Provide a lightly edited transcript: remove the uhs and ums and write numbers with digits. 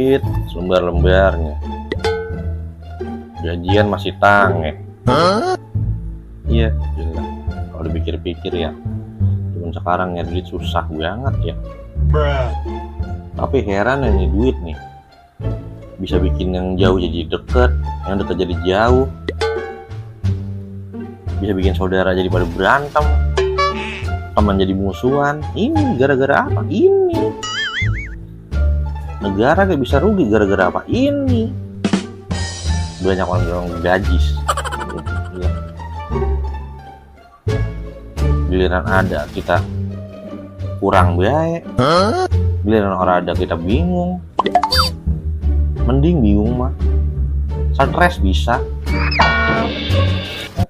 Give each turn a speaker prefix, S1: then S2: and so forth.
S1: duit selembar-lembarnya, gajian masih tange. Iya jelas, kalau dipikir-pikir ya, cuman sekarang nyari duit susah banget ya. Tapi heran ya nih, duit nih bisa bikin yang jauh jadi deket, yang deket jadi jauh, bisa bikin saudara jadi pada berantem, teman jadi musuhan. Ini gara-gara apa? Ini negara gak bisa rugi gara-gara apa? Ini banyak orang gajis. Giliran ada kita kurang baik, giliran orang ada kita bingung. Mending bingung mah, stres bisa.